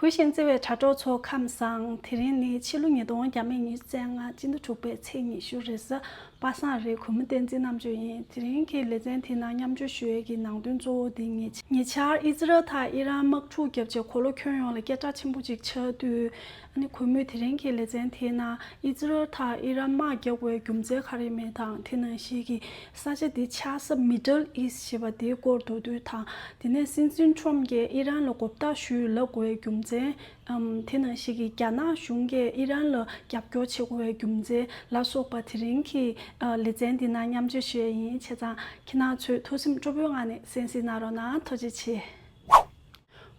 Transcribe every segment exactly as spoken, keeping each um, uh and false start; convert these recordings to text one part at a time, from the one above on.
བོད་གཞན་བརྩེ་བའི་དྲ་གྲོགས་ཚོ་ཁམས་བཟང་། དེ་རིང་ནི་ཕྱི་ལོ་ཉིས་སྟོང་ཉི་ཤུ་རྩ་ལྔ་སྤྱི་ཟླ་དྲུག་པའི་ཚེས་ཉི་ཤུ་རེད། པ་སངས་རེད། གུས་མོ་བསྟན་འཛིན་རྣམ་དཔྱོད་ཡིན། དེ་རིང་གི་ལེ་ཚན་དེ་ནང་མཉམ་སྤྱོད་ཞུ་ཡས་ཀྱི་ནང་དོན་གཙོ་བོ་དེ་ཉེ་ཉེ་ཆར་ཨི་ཛི་རལ་དང་ཨི་རན་དམག་འཁྲུག་བརྒྱབ་རྗེས་གོ་ལ་ཁྱོན་ཡོངས་ལ་སྐད་གྲགས་ཆེན་པོ་ཅིག་ཆགས་དུས། ཨ་ནི་གུས་མོས་དེ་རིང་གི་ལེ་ཚན་དེའི་ནང་ཨི་ཛི་རལ་དང་ཨི་རན་དམག་རྒྱག་དགོས་རྒྱུ་མཚན་ག་རེ་མེད་དང་། དེ་ནང་བཞིན་གྱི་ས་ཆ་དེ་ཆགས་ས་མི་ཌལ་ཨིསཊ་ཞེས་པ་དེའི་སྐོར་མདོར་བསྡུས་དང་། དེ་ནས་སྲིད་འཛིན་ཁྲོམ་གྱིས་ཨི་རན་ལ་མགོ་བཏགས་ཞུས་ལབ་དགོས་རྒྱུ་མཚན། ཨམ། དེ་ནང་བཞིན་གྱི་རྒྱ་ནག་གཞུང་གིས་ཨི་རན་ལ་རྒྱབ་སྐྱོར་བྱེད་དགོས་རྒྱུ་མཚན་ལ་སོགས་པ་དེ་རིང་གི་ཨ་ལེ་ཚན་འདི་ནང་མཉམ་སྤྱོད་ཞུ་ཡས་ཡིན། བྱས་ཙང་ཁྱེད་རང་ཚོས་ཐུགས་སེམས་སྤྲོ་པོའི་ངང་ནས་གསན་གཟིགས་གནང་རོགས་གནང་། ཐུགས་རྗེ་ཆེ།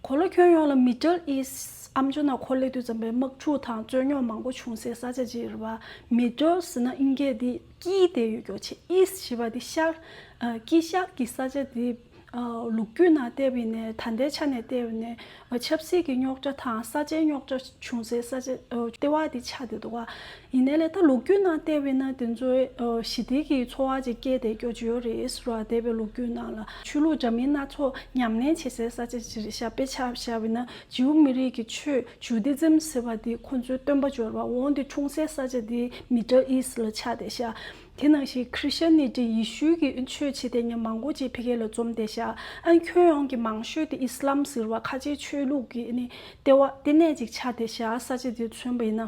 གོ་ལ་ཁྱོན་ཡོངས་ལ་མི་ཌལ་ཨིསཊ་ཨ་མཆོག་ནང་འཁོར་སླེབས་དུས་ཙམ་པའི་དམག་འཁྲུག་དང་རྩོད་རྙོག་མང་པོ་བྱུང་སའི་ས་ཆ་ཅིག་རེད་པ། མི་ཌལ་ཟེར་ན་ཨིན་སྐད་འདི་དཀྱིལ་དེ་ཡོད་རྒྱུ་བྱས། ཨིསཊ་ཞེས་པ་འདི་ཤར། ཨ། དཀྱིལ་ཤར་གྱི་ས་ཆ་འདི། ཨ། ལོ་རྒྱུས་ནང་བལྟས་པ་ཡིན་ནའི། ད་ལྟའི་ཆ་ནས་བལྟས་པ་ཡིན་ནའི། ཨ། ཆབ་སྲིད་ཀྱི་རྙོག་དྲ་དང་ས་ཆའི་རྙོག་དྲ་བྱུང་སའི་ས་ཆ། ཨ། ལྟེ་བ་འདི་ཆགས་བསྡད་འདུག་ག། ཡིན་ནའི་ལས་ད་ལོ་རྒྱུས་ནང་བལྟས་པ་ཡིན་ན་དེ་ཚོའི། ཨ། ཞི་བདེ་གི་འཚོ་བ་ཅིག་སྐྱེལ་བསྡད་རྒྱུ་ཅིག་ཡོད་རེད་ཟེར་བ། འདས་པའི་ལོ་རྒྱུས་ནང་ལ་ཆོས་ལུགས་འདྲ་མིན་སྣ་ཚོགས་ཉམས་ལེན་བྱེད་སའི་ས་ཆ་ཅིག་རེད་ཤག། དཔེ་ཆ་བཞག་པ་ཡིན་ན་ཇིའུ་མི་རིགས་ཀྱི་ཆོས་ཇུ་དི་ཛིམ་ཟེར་བ་འདི་ཁོང་ཚོའི་སྟོན་པ་འབྱོར་བ་འོང་དེ་འཁྲུངས་སའི་ས་ཆ་འདི་མི་ཌལ་ཨིསཊ་ལ་ཆགས་བསྡད་ཤག། དེ་ནང་བཞིན་ཁྲི་སི་ཊི་ཡན་ནི་ཊི་ཡེ་ཤུའི་གི་ཆོས་བྱེད་མཁན་མང་པོ་ཅིག་ཕ་གི་ལ་འཛོམས་བསྡད་ཤག། ཨ། ཁྱོན་ཡོངས་ཀྱི་མང་ཤོས་དེ་ཨི་སི་ལམ་ཟེར་བ་ཁ་ཆེའི་ཆོས་ལུགས་ཀྱི་ནི་ལྟེ་བ་ལྟེ་གནས་ཅིག་ཆགས་བསྡད་ཤག། ས་ཆ་དེ་མཚོན་པ་ཡིན་ན།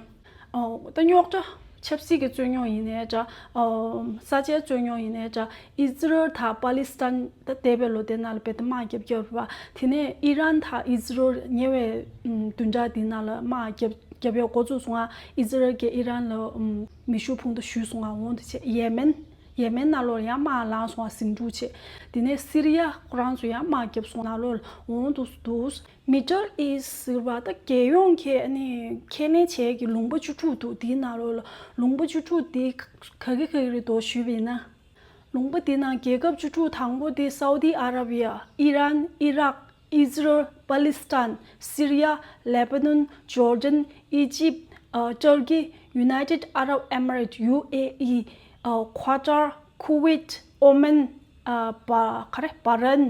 ཨོ། ད་རྙོག་དྲ། ཆབ་སྲིད་ཀྱི་རྩོད་རྙོག་ཡིན་ནའི་འདྲ། ཨོ། ས་ཆའི་རྩོད་རྙོག་ཡིན་ནའི་འདྲ། ཨི་ཛི་རལ་དང་པ་ལི་སི་ཐན། ད་འདས་པའི་ལོ་དེ་ནང་ལ་རྦད་དེ་དམག་རྒྱབ་རྒྱབ་རེད་པ། དེ་ནས་ཨི་རན་དང་ཨི་ཛི་རལ་ཉེ་བའི་བདུན་ཕྲག་འདི་ནང་ལ་དམག་རྒྱབ་རྒྱབ་ཡག་འགོ་བཙུགས་སོང་ང་། ཨི་ཛི་རལ་གྱིས་ཨི་རན་ལ་མེ་ཤུགས་འཕུར་མདའ་གཞུས་སོང་ང་། འོང་དེ་བྱས། ཡེ་མེན། ཡེ་མེན་ནང་ལོགས་ཡང་དམག་ལངས་སོང་ང་། ཟིང་འཁྲུག་བྱས། དེ་ནས་སི་རི་ཡ་ཁོ་རང་ཚོ་ཡང་དམག་རྒྱབ་སོང་། ནང་ལོགས་འོང་དུ་འདུག། མི་ཌལ་ཨིསཊ་ཟེར་བ་ད་རྒྱལ་ཡོངས་ཀྱིས་ཨ་ནི་ཁས་ལེན་བྱེད་ཀྱི་ལུང་པ་བཅུ་དྲུག་འདུག། དེའི་ནང་ལོགས་ལ་ལུང་པ་བཅུ་དྲུག་དེ་ག་གི་ག་གི་རེད་འདུག་ཞུས་པ་ཡིན་ན། ལུང་པ་དེའི་ནང་རྒྱལ་ཁབ་བཅུ་དྲུག་དང་པོ་དེ་སའུ་ཏི་ཨ་ར་བི་ཡ། ཨི་རན། ཨི་རག། ཨི་ཛི་རལ། པ་ལི་སི་ཐན། སི་རི་ཡ། ལེ་པ་ནོན། ཇོར་ཌན། ཨི་ཇིབ། ཨ། ཊར་ཀི། ཡུ་ནའི་ཊེཌ་ཨ་རབ་ཨེ་མི་རེཊ། ཡུ་ཨེ་ཨི། ཨ། ཁ་ཏར། ཁུ་ཝེད། ཨོ་མན། ཨ། བ། ག་རེ། བྷ་རན།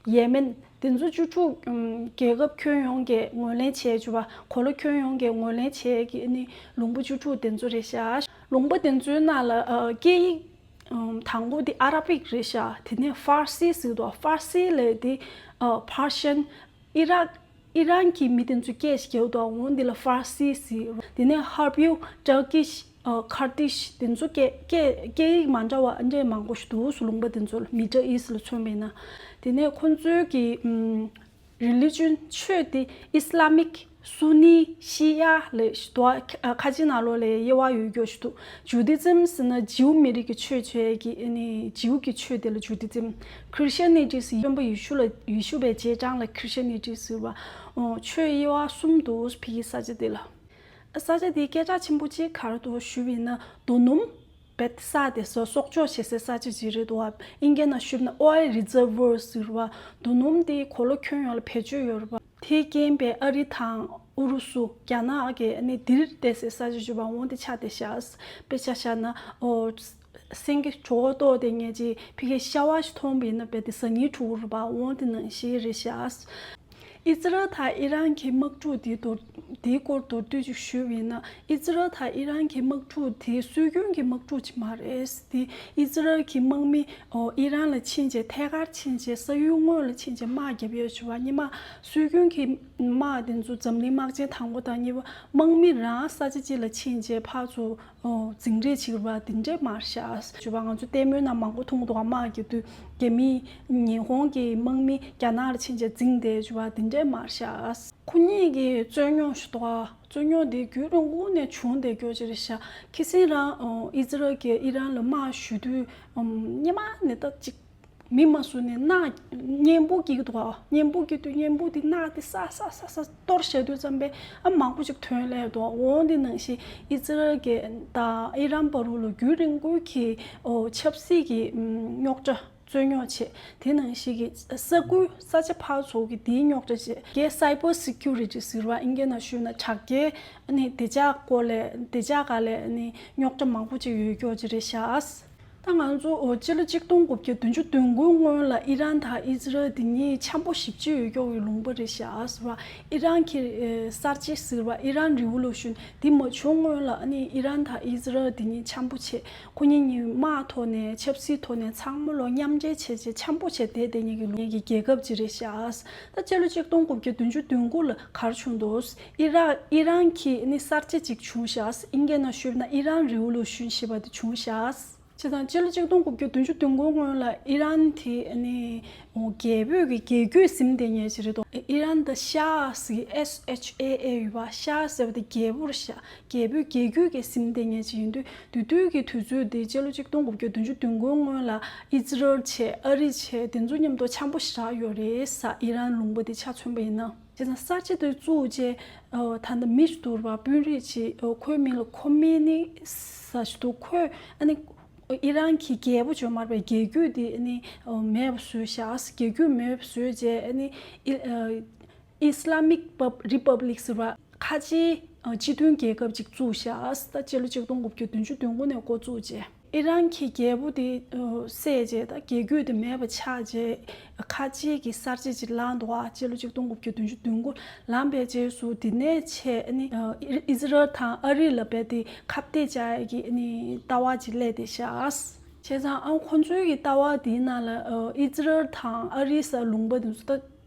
ཡེ་མེན། དེ་ཚོ་བཅུ་དྲུག། ཨམ། རྒྱལ་ཁབ་ཁྱོན་ཡོངས་ཀྱིས་ངོས་ལེན་བྱས་བཅུག་པ། གོ་ལ་ཁྱོན་ཡོངས་ཀྱིས་ངོས་ལེན་བྱས་ཀྱི་ནི་ལུང་པ་བཅུ་དྲུག་དེ་ཚོ་རེད་ཤག། ལུང་པ་དེ་ཚོའི་ནང་ལ། ཨ། སྐད་ཡིག། ཨམ། དང་པོ་དེ་ཨ་ར་བིག་རེད་ཤག། དེ་ནས་ཧྥར་སི་ཟེར་འདུག། ཧྥར་སི་ལས་དེ། ཨ། པར་ཤན། ཨི་རག། ཨི་རན་གྱི་མི་དེ་ཚོས་སྐད་ཞིག་རྒྱག་འདུག། འོ་འདི་ལ་ཧྥར་སི་ཟེར། དེ་ནས་ཧར་པིའུ། ཊར་ཀིཤ། ཨ། ཁར་ཏིཤ། དེ་ཚོ་སྐད་སྐད་སྐད་ཡིག་མ་འདྲ་བ་འདྲ་མང་པོ་ཞིག་འདུག་ཟེར། ལུང་པ་དེ་ཚོ་ལ། མི་ཌལ་ཨིསཊ་ལ་མཚོན་པ་ཡིན་ན། དེ་ནས་ཁོང་ཚོའི་གི། ཨམ། རི་ལི་ཇན། ཆོས་དེ་ཨི་སི་ལ་མིག། སུ་ནི། ཤི་ཡ་ལབ་ཞིག་འདུག། ཨ། ཁ་ཆེ་ནང་ལོགས་ལ་དབྱེ་བ་ཡོད་རྒྱུ་ཞིག་འདུག། ཇུ་དི་ཛིམ་ཟེར་ན་ཇིའུ་མི་རིགས་ཀྱི་ཆོས་བྱེད་ཀྱི་ནི། ཇིའུ་གི་ཆོས་དེ་ལ་ཇུ་དི་ཛིམ། ཁྲི་སི་ཊི་ཡན་ནི་ཊི་ཟེར། སྟོན་པ་ཡེ་ཤུ་ལ། ཡེ་ཤུ་བའི་རྗེས་འབྲང་ལ་ཁྲི་སི་ཊི་ཡན་ནི་ཊི་ཟེར་བ། ཨོ། ཆོས་དབྱེ་བ་གསུམ་འདུག་ཕ་གི་ས་ཆ་དེ་ལ། ས་ཆ་དེའི་སྐད་གྲགས་ཆེན་པོ་གཅིག་ག་རེ་འདུག་ཞུས་པ་ཡིན་ན། རྡོ་སྣུམ། རྦད་ས་དེ་ཚོ་གསོག་འཇོག་བྱེད་སའི་ས་ཆ་ཅིག་རེད་འདུག་པ། ཨིན་སྐད་ནང་ཞུས་ན་ཨོའི་ལི་རི་ཛར་ཝར་ཟེར་བ། རྡོ་སྣུམ་དེ་གོ་ལ་ཁྱོན་ཡོངས་ལ་བེད་སྤྱོད་ཡོད་རེད་པ། དེས་རྐྱེན་པས་ཨ་རི་དང་ཨུ་རུ་སུ། རྒྱ་ནག་གིས་ནི་དེར་བལྟས་སའི་ས་ཆ་ཅིག་པ། འོ་དེ་ཆགས་བསྡད་ཤག། དཔེ་ཆ་བཞག་ན། ཨོ། སེང་གེ་གྲོགས་ཏོ་དེ་ངས་ཅིག་ཕ་གིའི་ཤ་བ་ཞིག་མཐོང་བ་ཡིན་ན་རྦད་དེ་ཟ་སྙིང་བྲོ་གི་རེད་པ། འོ་དེ་ནང་བཞིན་རེད་ཤག། ཨི་ཛི་རལ་དང་ཨི་རན་གྱི་དམག་འཁྲུག་དེའི་མདོར། དེའི་སྐོར་མདོར་བསྡུས་ཅིག་ཞུས་པ་ཡིན་ན། ཨི་ཛི་རལ་དང་ཨི་རན་གྱི་དམག་འཁྲུག་དེ་སྲོལ་རྒྱུན་གྱི་དམག་འཁྲུག་ཅིག་མ་རེད། དེ་ཨི་ཛི་རལ་གྱི་དམག་མི། ཨོ། ཨི་རན་ལ་ཕྱིན་བྱས། ཐད་ཀར་ཕྱིན་བྱས། ས་ཡུལ་དངོས་ལ་ཕྱིན་བྱས་དམག་རྒྱབ་ཡོད་ཅིག་པ། སྔོན་མ་སྲོལ་རྒྱུན་གྱི་དམག་དེ་ཚོ་འཛམ་གླིང་དམག་ཆེན་དང་པོ་དང་གཉིས་པ། དམག་མི་རང་ས་ཆ་གཅིག་ལ་ཕྱིན་བྱས་ཕར་ཚུར། ཨོ། འཛིང་རེས་བྱེད་པ་དེ་འདྲས་མ་རེད་ཤག། ཅིག་པ། ང་ཚོ་ལྟད་མོའི་ནང་མང་པོ་མཐོང་གི་འདུག། དམག་རྒྱག་དུས་རྒྱ་མི། ཉི་ཧོང་གི་དམག་མི་རྒྱ་ནག་ལ་ཕྱིན་བྱས་འཛིང་བསྡད་ཅིག་པ་དེ་འདྲས་མ་རེད་ཤག། ཁོ་གཉིས་ཀྱི་རྩོད་རྙོག་ཞིག་འདུག། རྩོད་རྙོག་འདི་རྒྱུན་རིང་པོ་ནས་བྱུང་བསྡད་རྒྱུ་ཅིག་རེད་ཤག། ཁ་སང་རང་། ཨོ། ཨི་ཛི་རལ་གྱིས་ཨི་རན་ལ་དམག་གཞུ་དུས། ཨམ། སྔོན་མ་ནས་ད་ཅིག་མི་མ་སུ་ནས་མནའ། གཉེན་པོ་སྐྱེ་གི་འདུག་ག། གཉེན་པོ་སྐྱེ་དུས་གཉེན་པོ་དེ་མནའ་དེ་ས་ས་ས་ས་གཏོར་བཞག་དུས་ཙམ་པས་ཨ་མང་པོ་ཅིག་ཐོན་སླེབས་འདུག། འོ་འདི་ནང་བཞིན་ཨི་ཛི་རལ་གྱི་དང་ཨི་རན་བར་ལ་རྒྱུན་རིང་པོའི་གི། ཨོ། ཆབ་སྲིད་ཀྱི། ཨམ། རྙོག་དྲ། རྩོད་རྙོག་བྱས། དེ་ནང་བཞིན་གྱི་ས་ཁུལ་ས་ཆ་ཕར་ཚུར་གྱི་དེའི་རྙོག་དྲ་བྱས། གལ་སའི་པར་སི་ཁིའུ་རི་ཊི་ཟེར་བ། ཨིན་སྐད་ནང་ཞུས་ན་དྲ་རྒྱའི་ནི་བདེ་འཇགས་སྐོར་ལ། བདེ་འཇགས་སྒང་ལ་ནི་རྙོག་དྲ་མང་པོ་ཅིག་ཡོད་རྒྱུ་ཅིག་རེད་ཤག། ད་ང་ཚོ་ཨོ་སྤྱི་ལོ་གཅིག་སྟོང་དགུ་བརྒྱ་བདུན་ཅུ་དོན་དགུའི་སྔོན་ལ་ཨི་རན་དང་ཨི་ཛི་རལ་དེ་གཉིས་འཆམ་པོ་ཞེ་པོ་ཅིག་ཡོད་ཀྱོག་གི་ལུང་པ་རེད་ཤག་ཟེར་བ། ཨི་རན་གྱི་ཨེ་གསར་བརྗེ་ཟེར་བ། ཨི་རན་རི་ཝོ་ལུ་ཤན་དེ་མ་བྱུང་སྔོན་ལ་ཨ་ནི་ཨི་རན་དང་ཨི་ཛི་རལ་དེ་གཉིས་འཆམ་པོ་བྱས། ཁོ་གཉིས་གཉིས་དམག་ཐོག་ནས་ཆབ་སྲིད་ཐོག་ནས་ཚང་མ་ལོ་མཉམ་འབྲེལ་བྱས་བྱས་འཆམ་པོ་བྱས་བསྡད་བསྡད་མཁན་གྱི་ལུང་པའི་རྒྱལ་ཁབ་ཅིག་རེད་ཤག། ད་སྤྱི་ལོ་གཅིག་སྟོང་དགུ་བརྒྱ་བདུན་ཅུ་དོན་དགུ་ལ་ག་རེ་བྱུང་འདུག། ཨི་རན་ཨི་རན་གྱི་ནི་གསར་བརྗེ་ཅིག་བྱུང་ཤག། ཨིན་སྐད་ནང་ཞུས་ན་ཨི་རན་རི་ཝོ་ལུ་ཤན་ཞེས་པ་དེ་བྱུང་ཤག། བྱས་ཙང་སྤྱི་ལོ་གཅིག་སྟོང་དགུ་བརྒྱ་བདུན་ཅུ་དོན་དགུ་སྔོན་ལ་ཨི་རན་དེ་ནི་རྒྱལ་པོའི་གི་རྒྱལ་རྒྱུད་ཟིན་བསྡད་མཁན་ཅིག་རེད་དོ། ཨི་རན་ད་ཤཱ་ཟེར་གི་ཨེས་ཨེཆ་ཨེ་ཨེ་ཡོད་པ། ཤཱ་ཟེར་བ་དེ་རྒྱལ་པོ་རེད་ཤག། རྒྱལ་པོའི་རྒྱལ་རྒྱུད་ཀྱི་ཟིན་བསྡད་མཁན་ཅིག་ཡིན་དུས། དེ་དུས་ཀྱི་དུས་ཚོད་དེ་སྤྱི་ལོ་གཅིག་སྟོང་དགུ་བརྒྱ་བདུན་ཅུ་དོན་དགུ་སྔོན་ལ་ཨི་ཛི་རལ་བྱས་ཨ་རི་བྱས་དེ་ཚོ་མཉམ་དུ་འཆམ་པོ་ཞེ་དྲག་ཡོད་རེད་ས། ཨི་རན་ལུང་པ་དེ་ཆ་མཚོན་པ་ཡིན་ན། བྱས་ཙང་གསར་བརྗེ་དེ་བཙུགས་རྗེས་ཨོ་ད་ལྟ་མི་ཞིག་འདུག་པ། དཔོན་རིགས་ཅིག་ཨོ་ཁོའི་མིང་ལ་ཁོ་མེ་ནི་ཟེར་ཞིག་འདུག། ཁོས་ཨ་ནི་ཨི་རན་གྱི་རྒྱལ་པོ་བྱུང་མ་རེད་པས། རྒྱལ་རྒྱུད་དེ་ཨ་ནི་ཨོ་མེད་པ་བཟོས་ཤག། རྒྱལ་རྒྱུད་མེད་པ་བཟོས་རྗེས་ཨ་ནི་ཨི་ཨ་ཨི་སི་ལ་མིག་རི་པབ་ལིག་ཟེར་བ། ཁ་ཆེའི་སྤྱི་མཐུན་རྒྱལ་ཁབ་ཅིག་བཙུགས་ཤག། ད་སྤྱི་ལོ་གཅིག་སྟོང་དགུ་བརྒྱ་བདུན་ཅུ་དོན་དགུ་ནས་འགོ་བཙུགས་རྗེས། ཨི་རན་གྱི་རྒྱལ་པོ་དེ་བསད་རྗེས་ད་རྒྱལ་རྒྱུད་དེ་མེད་པ་ཆགས་རྗེས། ཁ་ཆེའི་གི་གསར་བརྗེ་ཅིག་ལངས་འདུག་ཨ། སྤྱི་ལོ་གཅིག་སྟོང་དགུ་བརྒྱ་བདུན་ཅུ་དོན་དགུ་ལངས་པའི་རྗེས་སུ་དེ་ནས་བྱས་ཨ་ནི་ཨི་ཟི་རལ་དང་ཨ་རི་ལ་རྦད་དེ་ཁ་གཏད་བཅག་ཡ་གི་ཨ་ནི་ལྟ་བ་ཅིག་སླེབས་བསྡད་ཤག། བྱས་ཙང་ཨ་ཁོང་ཚོའི་གི་ལྟ་བ་དེའི་ནང་ལ་ཨི་ཟི་རལ་དང་ཨ་རི་ཟེར་ལུང་པ་དེ་ཚོ་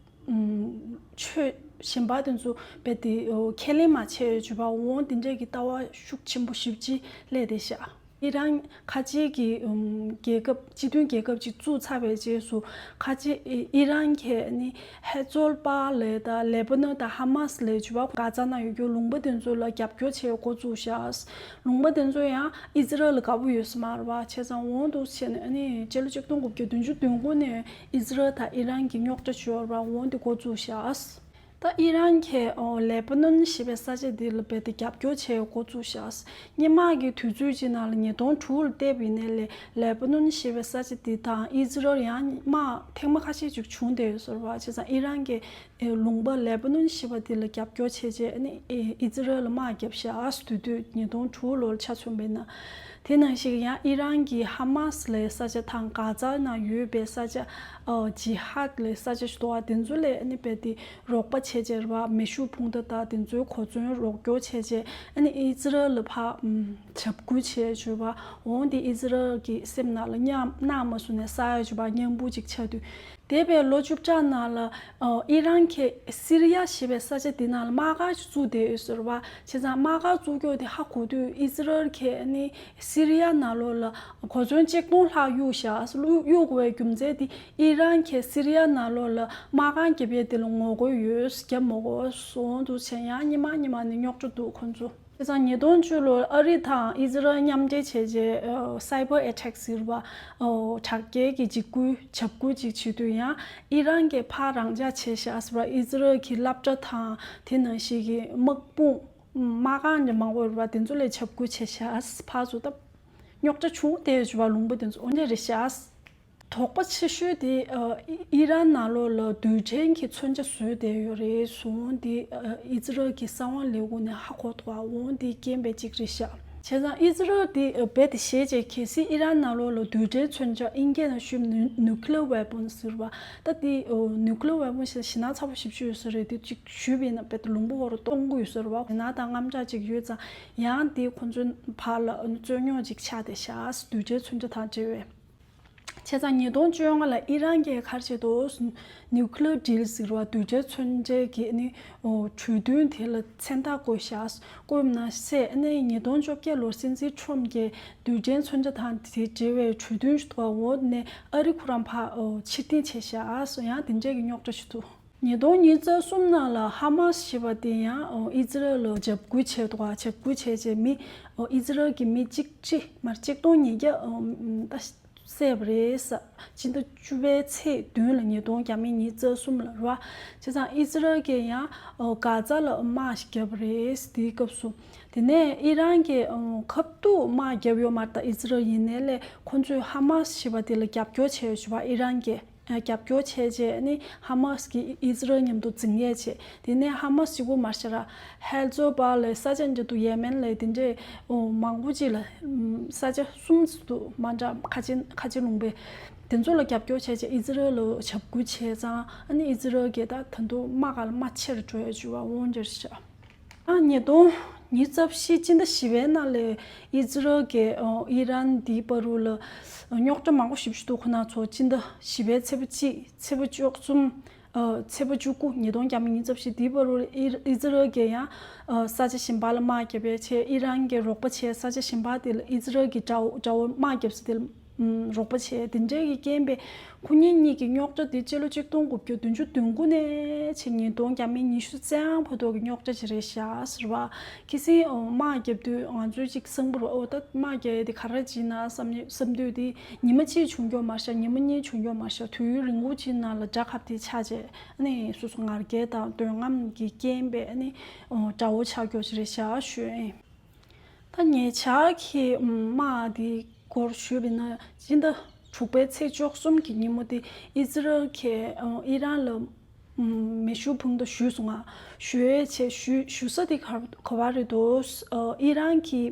ད། ཆོས་གཞན་པ་དེ་ཚོ་རྦད་དེ་ཁས་ལེན་མ་བྱས་ཡོད་ཅེས་པ། འོང་དེ་འདྲས་ཀྱི་ལྟ་བ་ཤུགས་ཆེན་པོ་ཞེ་པོ་ཅིག་སླེབས་བསྡད་ཤག། ཨི་རན་ཁ་ཆེའི་གི་རྒྱལ་ཁབ་སྤྱི་མཐུན་རྒྱལ་ཁབ་ཅིག་བཙུགས་ཚར་བའི་རྗེས་སུ། ཁ་ཆེ་ཨི་རན་གྱིས་ནི་ཧེ་ཛོལ་པ་ལས་དང་ལེ་པ་ནོན་དང་ཧ་མཱས་ལས་ཅེས་པ་གྷ་ཛ་ནང་ཡོད་རྒྱུ་ལུང་པ་དེ་ཚོ་ལ་རྒྱབ་སྐྱོར་བྱེད་འགོ་བཙུགས་ཤག། ལུང་པ་དེ་ཚོ་ཡང་ཨི་ཛི་རལ་ལ་དགའ་པོ་ཡོད་ས་མ་རེད་པ། བྱས་ཙང་འོང་དུ་བྱས་ནས་ཨ་ནི་སྤྱི་ལོ་གཅིག་སྟོང་དགུ་བརྒྱ་བདུན་ཅུ་དོན་དགུ་ནས་ཨི་ཛི་རལ་དང་ཨི་རན་གྱི་རྙོག་དྲ་ཅིག་ཡོད་རེད་པ། འོང་དེ་འགོ་བཙུགས་ཤག། ད་ཨི་རན་གྱིས་ཨོ་ལེ་པ་ནོན་ཞེས་པའི་ས་ཆ་འདི་ལ་རྦད་དེ་རྒྱབ་སྐྱོར་བྱེད་འགོ་བཙུགས་ཤག། སྔོན་མ་གི་དུས་ཚོད་ཅིག་ནང་ལ་ཉིས་སྟོང་དྲུག་ལ་བལྟས་པ་ཡིན་ནའི་ལས་ལེ་པ་ནོན་ཞེས་པའི་ས་ཆ་འདི་དང་ཨི་ཛི་རལ་ཡང་དམག་ཐེངས་མ་ཁ་ཤས་ཅིག་བྱུང་བསྡད་ཡོད་ས་རེད་པ། བྱས་ཙང་ཨི་རན་གྱིས་ཨེ་ལུང་པ་ལེ་པ་ནོན་ཞེས་པ་དེ་ལ་རྒྱབ་སྐྱོར་བྱས་རྗེས་ཨ་ནི་ཨེ་ཨི་ཛི་རལ་ལ་དམག་བརྒྱབ་ཤག། དེ་དུས་ཉིས་སྟོང་དྲུག་ལོར་ཆ་མཚོན་པ་ཡིན་ན། དེ་ནང་བཞིན་ཡང་ཨི་རན་གྱི་ཧ་མཱས་ལའི་ས་ཆ་དང་གྷ་ཛ་ནང་ཡོད་པའི་ས་ཆ། ཨོ་ཇི་ཧཱད་ལའི་ས་ཆ་ཞིག་འདུག་པ། དེ་ཚོ་ལ་ཨ་ནི་རྦད་དེ་རོགས་པ་བྱས་རྗེས་རེད་པ། མེ་ཤུགས་འཕུར་མདའ་དང་དེ་ཚོའི་གོ་མཚོན་རོགས་སྐྱོར་བྱས་རྗེས་ཨ་ནི་ཨི་ཛི་རལ་ལ་ཕར་ཨམ་འཇབ་རྒོལ་བྱས་བྱས་པ། འོང་དེ་ཨི་ཛི་རལ་གྱི་སེམས་ནང་ལ་མཉམ་ནང་མ་སོང་ནས་ས་ཡ་བྱས་པ་མཉམ་པོ་ཅིག་ཆགས་དུས། འདས་པའི་ལོ་བཅུ་ཕྲག་ནང་ལ་ཨོ་ཨི་རན་གྱིས་སི་རི་ཡ་ཞེས་པའི་ས་ཆ་དེ་ནང་ལ་དམག་སྒར་ཅིག་བཙུགས་བསྡད་ཡོད་ས་རེད་པ། བྱས་ཙང་དམག་སྒར་བཙུགས་རྒྱུ་དེ་ཧ་གོ་དུས་ཨི་ཛི་རལ་གྱིས་ཨ་ནི་སི་རི་ཡ་ནང་ལོགས་ལ་གོ་མཚོན་ཆིག་སྟོང་ལྷག་གཡུགས་ཤག། གཡུག་དགོས་པའི་རྒྱུ་མཚན་དེ་ཨི་རན་གྱིས་སི་རི་ཡ་ནང་ལོགས་ལ་དམག་སྒར་བརྒྱབ་ཡས་དེ་ལ་ངོ་རྒོལ་ཡོད། རྒྱབ་མ་དགོས་གསུངས་འདུག། བྱས་ཡང་སྔོན་མ་སྔོན་མ་ནས་རྙོག་དྲ་འདུག་ཁོང་ཚོ། བྱས་ཙང་ཉིས་སྟོང་བཅུ་ལོར་ཨ་རི་དང་ཨི་ཛི་རལ་མཉམ་འབྲེལ་བྱས་རྗེས་ཨ་སའི་བར་ཨེ་ཊེག་ཟེར་བ། ཨོ་དྲག་རྐྱེན་གྱི་འཇིགས་སྐུལ་འཇབ་རྒོལ་ཅིག་བྱེད་དུས་ཡང་ཨི་རན་གྱིས་ཕར་རང་འཇགས་བྱས་ཤག་ཟེར་བ། ཨི་ཛི་རལ་གྱི་སློབ་གྲྭ་དང་དེ་ནང་བཞིན་གྱི་དམག་དཔུང་དམག་ཁང་འདྲ་མང་པོ་ཡོད་རེད་པ། དེ་ཚོ་ལ་འཇབ་རྒོལ་བྱས་ཤག། ཕར་ཚུར་ད་རྙོག་དྲ་བྱུང་བསྡད་ཡོད་ཅེས་པ་ལུང་པ་དེ་ཚོ་འོ་འདྲ་རེད་ཤག། དོགས་པ་ཆེ་ཤོས་དེ་ཨ་ཨི་ཨི་རན་ནང་ལོགས་ལ་རྡུལ་ཕྲན་གྱི་མཚོན་ཆ་བཟོས་བསྡད་ཡོད་རེད་གསུངས། དེ་ཨ་ཨི་ཛི་རལ་གྱི་གསང་བ་ལས་ཁུངས་ནས་ཧ་གོ་ཐུབ་པ། འོང་དེ་རྐྱེན་པས་གཅིག་རེད་ཤག། བྱས་ཙང་ཨི་ཛི་རལ་དེ་ཨ་རྦད་དེ་ཞེད་བྱས་གལ་སྲིད་ཨི་རན་ནང་ལོགས་ལ་རྡུལ་ཕྲན་མཚོན་ཆ་ཨིན་སྐད་ནང་ཞུས་ན་ནིའུ་ནིའུ་ཀི་ལི་ཡར་ཝེ་པོན་ཟེར་བ། ད་དེ་ཨ་ནིའུ་ཀི་ལི་ཡར་ཝེ་པོན་ཞེ་ན་ཚ་པོ་ཞེ་པོ་ཅིག་ཡོད་ས་རེད། དེ་གཅིག་ཞུས་པ་ཡིན་ན་རྦད་དེ་ལུང་པ་ཁོ་རང་སྟོང་གི་ཡོད་ས་རེད་པ། ཞེ་ན་དང་དངངས་སྐྲག་ཅིག་ཡོད་ཙང་ཡང་དེ་ཁོ་ཚོའི་བར་ལ་རྩོད་རྙོག་ཅིག་ཆགས་བསྡད་ཤག། རྡུལ་ཕྲན་མཚོན་ཆ་དང་འབྲེལ་བའི། བྱས་ཙང་ཉིས་སྟོང་བཅོ་ལྔ་ལ་ཨི་རན་གྱིས་ག་རེ་བྱས་འདུག། ནིའུ་ཀི་ལི་ཡར་ཌིལ་ཟེར་བ་རྡུལ་ཕྲན་མཚོན་ཆའི་གི་ནི་ཨོ་གྲོས་མཐུན་དེ་ལ་མཚན་རྟགས་བཀོད་ཤག། བཀོད་མ་ཟད་ཨ་ནི་ཉིས་སྟོང་བཅོ་བརྒྱད་ལོར་སྲིད་འཛིན་ཁྲོམ་གྱིས་རྡུལ་ཕྲན་མཚོན་ཆ་དང་དེ་འབྲེལ་བའི་གྲོས་མཐུན་ཞིག་འདུག་པ། འོ་ནས་ཨ་རི་ཁོ་རང་ཕར་ཨོ་ཕྱིར་འཐེན་བྱས་ཤག། ཡང་དེ་འདྲའི་གི་རྙོག་དྲ་ཞིག་འདུག། ཉིས་སྟོང་ཉི་ཤུ་རྩ་གསུམ་ནང་ལ་ཧ་མཱས་ཞེས་པ་དེ་ཡང་ཨོ་ཨི་ཛི་རལ་ལ་འཇབ་རྒོལ་བྱས་འདུག་པ། འཇབ་རྒོལ་བྱས་རྗེས་མི་ཨོ་ཨི་ཛི་རལ་གྱི་མི་གཅིག་ཁྲི་མར་གཅིག་སྟོང་ཉིས་བརྒྱ་ཨོ་ད། བསད་པ་རེད་ས། སྤྱི་ཟླ་བཅུ་པའི་ཚེས་བདུན་ལ་ཉིས་སྟོང་ཉི་ཤུ་རྩ་གསུམ་ལ་རེད་པ། བྱས་ཙང་ཨི་ཛི་རལ་གྱིས་ཡང་ཨོ་གྷ་ཛ་ལ་དམག་ཞིག་བརྒྱབ་པ་རེད། དེའི་སྐབས་སུ་དེ་ནས་ཨི་རན་གྱིས་ཨོ་ཁ་ཐུག་དམག་བརྒྱབ་ཡོད་མ་རེད། ད་ཨི་ཛི་རལ་ཡིན་ནའི་ལས་ཁོ་ཚོས་ཧ་མཱས་ཞེས་པ་དེ་ལ་རྒྱབ་སྐྱོར་བྱས་ཡོད་ཞུ་བ། ཨི་རན་གྱིས་ རྒྱབ་སྐྱོར་བྱས་རྗེས་ནི་ཧ་མ་སི་གིས་ཨི་ཟི་རལ་མཉམ་དུ་འཛིང་ཡས་བྱས། དེ་ནས་ཧ་མ་སི་གཅིག་པོ་མ་རེད་ཤག་ར། ཧེ་ཛོ་བྷ་ལ་ས་ཆ་འདི་དུ་ཡེ་མེན་ལ་དེ་འདྲས་མང་པོ་ཅིག་ལ་ས་ཆ་གསུམ་དུ་མ་འདྲ་ཁ་ཆེ་ཁ་ཆེ་ལུང་པའི་དེ་ཚོ་ལ་རྒྱབ་སྐྱོར་བྱས་རྗེས་ཨི་ཟི་རལ་ལ་འཇབ་རྒོལ་བྱས་ཙང་ཨ་ནི་ཨི་ཟི་རལ་གྱིས་ད་ད་དུང་དམག་ག་ལ་དམག་ཆེ་རུ་འགྲོ་ཡས་བྱུང་བ་འོང་འདྲ་ཤག་ཨ་ཉིས་སྟོང་ཉི་ཤུ་རྩ་བཞི་སྤྱི་ཟླ་བཞི་པའི་ནང་ལ་ཨི་ཟི་རལ་གྱིས་ཨི་རན་འདིའི་བར་དུ་ལ་རྙོག་དྲ་མང་པོ་ཞེ་པོ་ཅིག་འདུག་ཁོ་ན་ཚོ་སྤྱི་ཟླ་བཞི་པའི་ཚེས་པ་གཅིག་ཚེས་པ་བཅུ་གསུམ། ཨ་ཚེས་པ་བཅུ་དགུ་ཉིས་སྟོང་ཉི་ཤུ་རྩ་བཞི་འདིའི་བར་དུ་ཨི་ཨི་ཟི་རལ་གྱིས་ཡང་ཨ་ས་ཆ་གཞན་པ་ལ་དམག་བརྒྱབ་པའི་ཆེད་ཨི་རན་གྱིས་རོགས་པ་བྱས་ས་ཆ་གཞན་པ་དེ་ལ་ཨི་ཟི་རལ་གྱི་དགྲ་བོ་དགྲ་བོ་དམག་བརྒྱབ་ས་དེ་ལ་ཨུམ་རོགས་པ་བྱས། དེ་འདྲའི་གི་རྐྱེན་པས་ཁོ་གཉིས་གཉིས་ཀྱི་རྙོག་དྲ་དེ་སྤྱི་ལོ་གཅིག་སྟོང་དགུ་བརྒྱ་བདུན་ཅུ་དོན་དགུ་ནས་ཆེད་ཉིས་སྟོང་ཉི་ཤུ་རྩ་ལྔ་བར་དུ་གི་རྙོག་དྲ་ཅིག་རེད་ཤག་ཟེར་བ། ཁ་སང་ཨོ་དམག་བརྒྱབ་དུས་ང་ཚོས་ཅིག་བསམ་པ་རེད། ཨོ་ད་དམག་བརྒྱབ་ཡས་དེ་ག་རེ་བྱེད་ན་བསམ་བསམ་དུས་དེ་ཉི་མ་གཅིག་བྱུང་རྒྱུ་མ་རེད་ཤག་ཉི་མ་གཉིས་བྱུང་རྒྱུ་མ་རེད་ཤག་དུས་ཡུན་རིང་པོ་ཅིག་ནང་ལ་དགྲ་ཁ་དེ་ཆགས་རྗེས་ཨ་ནི་སོ་སོ་ང་རྒྱལ་དང་འདོད་རྔམ་གྱི་རྐྱེན་པས་ཨ་ནི་ཨོ་དགྲ་བོ་ཆགས་རྒྱུ་ཅིག་རེད་ཤག་ཞུ་ཡིན། ད་ཉེ་ཆར་གྱི་དམག་དེའི་སྐོར་ཞུས་པ་ཡིན་ན་སྤྱི་ཟླ་དྲུག་པའི་ཚེས་བཅུ་གསུམ་གྱི་ཉིན་མོ་དེ་ཨི་ཟི་རལ་གྱིས་ཨི་རན་ལ་མེ་ཤུགས་འཕུར་མདའ་གཞུས་སོང་ང་། གཞུ་ཡས་བྱས་གཞུ་གཞུ་ས་དེ་ག་ག་བ་རེད་འདུག་ཨི་རན་གྱི་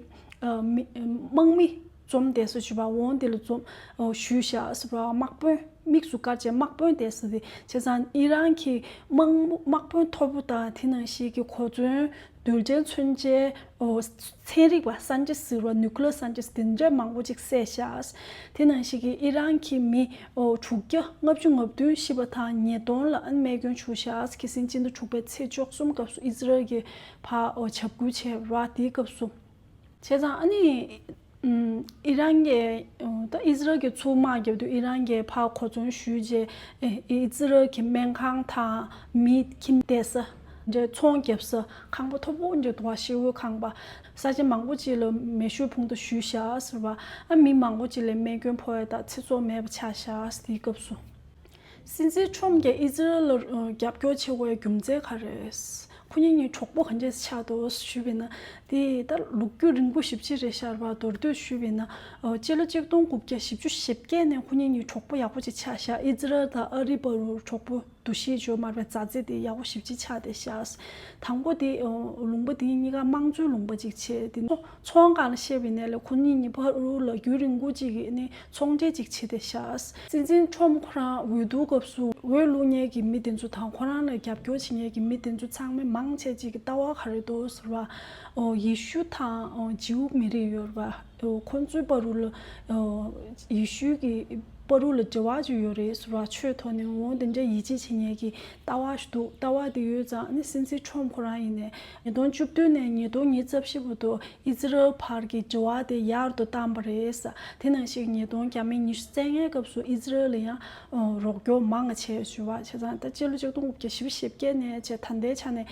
མི་དམག་མི་འཛོམས་བསྡད་ས་ཞུ་བ་འོང་དེ་ལ་འཛོམས་གཞུས་བཞག་ཟེར་བ། དམག་དཔོན་དམིགས་སུ་བཀར་བྱས་དམག་དཔོན་བསྡད་ས་དེ་བྱས་ཙང་ཨི་རན་གྱི་དམག་དམག་དཔོན་མཐོ་པོ་དང་དེ་ནང་བཞིན་གྱི་གོ་མཚོན་རྡུལ་ཕྲན་མཚོན་ཆའི་ཨོ་ཚན་རིག་པ་སན་ཅེ་སི་ཟེར་བ་ནིའུ་ཀི་ལེར་སན་ཅེ་སི་དེ་འདྲ་མང་པོ་ཅིག་བསད་ཤག་དེ་ནང་བཞིན་གྱི་ཨི་རན་གྱི་མི་ཨོ་དྲུག་བརྒྱ་ལྔ་བཅུ་ང་བདུན་ཤི་བ་དང་ཉིས་སྟོང་ལ་ཨ་ནི་རྨས་སྐྱོན་བྱུང་ཤག་ཁ་སང་སྤྱི་ཟླ་དྲུག་པའི་ཚེས་བཅུ་གསུམ་སྐབས་སུ་ཨི་ཟི་རལ་གྱིས་ཕར་ཨོ་འཇབ་རྒོལ་བྱས་ར། དེའི་སྐབས་སུ་བྱས་ཙང་ཨ་ནི་ཨུམ་ཨི་རན་གྱིས་ཨོ་ད་ཨི་ཟི་རལ་གྱིས་ཚུར་དམག་བརྒྱབ་དུས་ཨི་རན་གྱིས་ཕར་གོ་མཚོན་གཞུས་རྗེས་ཨེ་ཨི་ཟི་རལ་གྱི་སྨན་ཁང་དང་མི་ཁྱིམ་བསྡད་ས་འདྲ་ཚོང་བརྒྱབ་ས་ཁང་པ་མཐོ་པོ་འདྲ་འདུག་བ། ཤེའུ་ཁང་པ་ས་ཆ་མང་པོ་ཅིག་ལ་མེ་ཤུགས་འཕུར་མདའ་གཞུས་ཤག་ཟེར་བ། ཨ་མི་མང་པོ་ཅིག་ལ་རྨས་སྐྱོན་ཕོག་ཡ་དང་ཚེ་སྲོག་མེད་པ་ཆགས་ཤག་དེའི་སྐབས་སུ། སྲིད་འཛིན་ཁྲོམ་གྱིས་ཨི་ཟི་རལ་ལ་རྒྱབ་སྐྱོར་བྱེད་དགོས་པའི་རྒྱུ་མཚན་ག་རེ་རེད། ཁོ་གཉིས་གཉིས་གྲོགས་པོ་ག་འདྲས་ཆགས་འདུག་ཞུས་པ་ཡིན་ན། དེ་ད་ལོ་རྒྱུས་རིང་པོ་ཞེ་པོ་ཅིག་རེད་ཤག་ར་བ། མདོར་བསྡུས་ཞུས་པ་ཡིན་ན་ཨོ་སྤྱི་ལོ་གཅིག་སྟོང་དགུ་བརྒྱ་བཞི་བཅུ་ཞེ་བརྒྱད་ནས་ཁོ་གཉིས་གཉིས་གྲོགས་པོ་ཡག་པོ་ཅིག་ཆགས་ཤག་ཨི་ཟི་རལ་དང་ཨ་རི་བར་དུ་གྲོགས་པོ་འདུ་ཤེས་འཇོག་མ་རེད་པའི་མཛའ་བརྩེ་དེ་ཡག་པོ་ཞེ་པོ་ཅིག་ཆགས་བསྡད་ཤག་དང་པོ་དེ་ཨོ་ལུང་པ་དེ་གཉིས་ཀ་དམངས་གཙོའི་ལུང་པ་ཅིག་བྱས། དེ་ནས་ཚོང་སྒང་ལ་བཤད་པ་ཡིན་ན་ལས་ཁོ་གཉིས་གཉིས་བར་དུ་ལ་རྒྱུན་རིང་པོ་ཅིག་གི་ནི་ཚོང་འབྲེལ་ཅིག་བྱས་བསྡད་ཤག་སྲིད་འཛིན་ཁྲོམ་ཁོ་རང་འོས་བསྡུ་སྐབས་སུ་འོས་བླུག་མཁན་གྱི་མི་དེ་ཚོ་དང་ཁོ་རང་ལ་རྒྱབ་སྐྱོར་བྱེད་མཁན་གྱི་མི་དེ་ཚོ་ཚང་མས་མང་ཆེ་ཅིག་གི་ལྟ་བ་ག་རེ་འདུག་ཟེར་བ། ཨོ་ཡེ་ཤུ་དང་ཨོ་ཇིའུ་མི་རིགས་ཡོད་རེད་པ། ཨོ་ཁོ་ཚོའི་བར་དུ་ལ་ཨོ་ཡེ་ཤུ་གི་བར་དུ་ལ་འབྲེལ་བ་ཅིག་ཡོད་རེད་ཟེར་བ། ཆོས་ཐོག་ནས་འོ་དེ་འདྲ་ཡིད་ཆེས་བྱེད་མཁན་གྱི་ལྟ་བ་ཞིག་འདུག་ལྟ་བ་དེ་ཡོད་ཙང་ཨ་ནི་སྲིད་འཛིན་ཁྲོམ་ཁོ་རང་ཡིན་ནས་ཉིས་སྟོང་བཅུ་བདུན་ནས་ཉིས་སྟོང་ཉི་ཤུ་རྩ་བཞི་བར་དུ་ཨི་ཟི་རལ་བར་གྱི་འབྲེལ་བ་དེ་ཡག་ཏུ་བཏང་པ་རེད། དེ་ནང་བཞིན་ཉིས་སྟོང་ཉི་ཤུ་རྩ་ལྔའི་སྐབས་སུ་ཨི་ཟི་རལ་ལ་ཡང་རོགས་སྐྱོར་མང་བ་བྱས་ཞུ་བ་བྱས་ཙང་ད་སྤྱི་ལོ་ཆིག་སྟོང་དགུ་བརྒྱ་བཞི་བཅུ་ཞེ་བརྒྱད་ནས་བྱས་ད་ལྟའི་ཆ་ནས་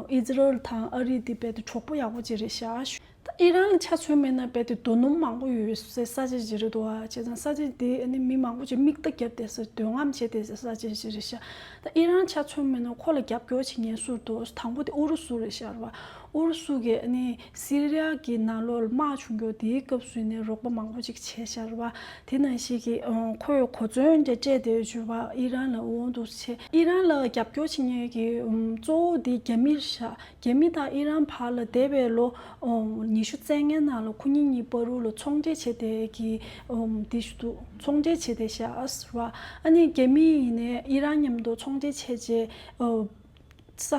ཨི་ཟི་རལ་དང་ཨ་རི་དེ་རྦད་དེ་གྲོགས་པོ་ཡག་པོ་ཅིག་རེད་ཤག་ད་ཨི་རན་ལ་ཆ་མཚོན་པ་ཡིན་ན་རྦད་དེ་རྡོ་སྣུམ་མང་པོ་ཡོད་སའི་ས་ཆ་ཅིག་རེད་འདུག་བ། བྱས་ཙང་ས་ཆ་དེ་ནི་མི་མང་པོ་ཅིག་མིག་ལྟ་བརྒྱབ་བསྡད་ས་འདོད་རྔམ་བྱས་བསྡད་སའི་ས་ཆ་ཅིག་རེད་ཤག་ད་ཨི་རན་ཆ་མཚོན་པ་ཡིན་ན་ཁོ་ལ་རྒྱབ་སྐྱོར་བྱེད་མཁན་སུ་རེད་འདུག་དང་པོ་དེ་ཨུ་རུ་སུ་རེད་ཤག་རེད་བ། ཨུ་རུ་སུ་གིས་ནི་སི་རི་ཡ་གི་ནང་ལོགས་ལ་དམག་བྱུང་རྒྱུ་དེའི་སྐབས་སུ་ནི་རོགས་པ་མང་པོ་ཅིག་བྱས་ཤག་རེད་བ། དེ་ནང་བཞིན་གྱི་ཁོས་གོ་མཚོན་འདྲ་སྤྲད་བསྡད་ཡོད་ཅུ་བ་ཨི་རན་ལ་འོང་འདུག་བྱས། ཨི་རན་ལ་རྒྱབ་སྐྱོར་བྱེད་མཁན་གྱི་གཙོ་བོ་དེ་རྒྱ་མི་རེད་ཤག་རྒྱ་མི་དང་ཨི་རན་བར་ལ་འདས་པའི་ལོ་ཉི་ཤུ་རྩ་ལྔའི་ནང་ལ་ཁོ་གཉིས་གཉིས་བར་དུ་ལ་ཚོང་འབྲེལ་བྱས་བསྡད་ཀྱི་འདི་ཞུ་འདུག་ཚོང་འབྲེལ་བྱས་བསྡད་ཤག་ཟེར་བ། ཨ་ནི་རྒྱ་མི་ཡིན་ནའི་ཨི་རན་མཉམ་དུ་ཚོང་འབྲེལ་བྱས་རྗེས་ས་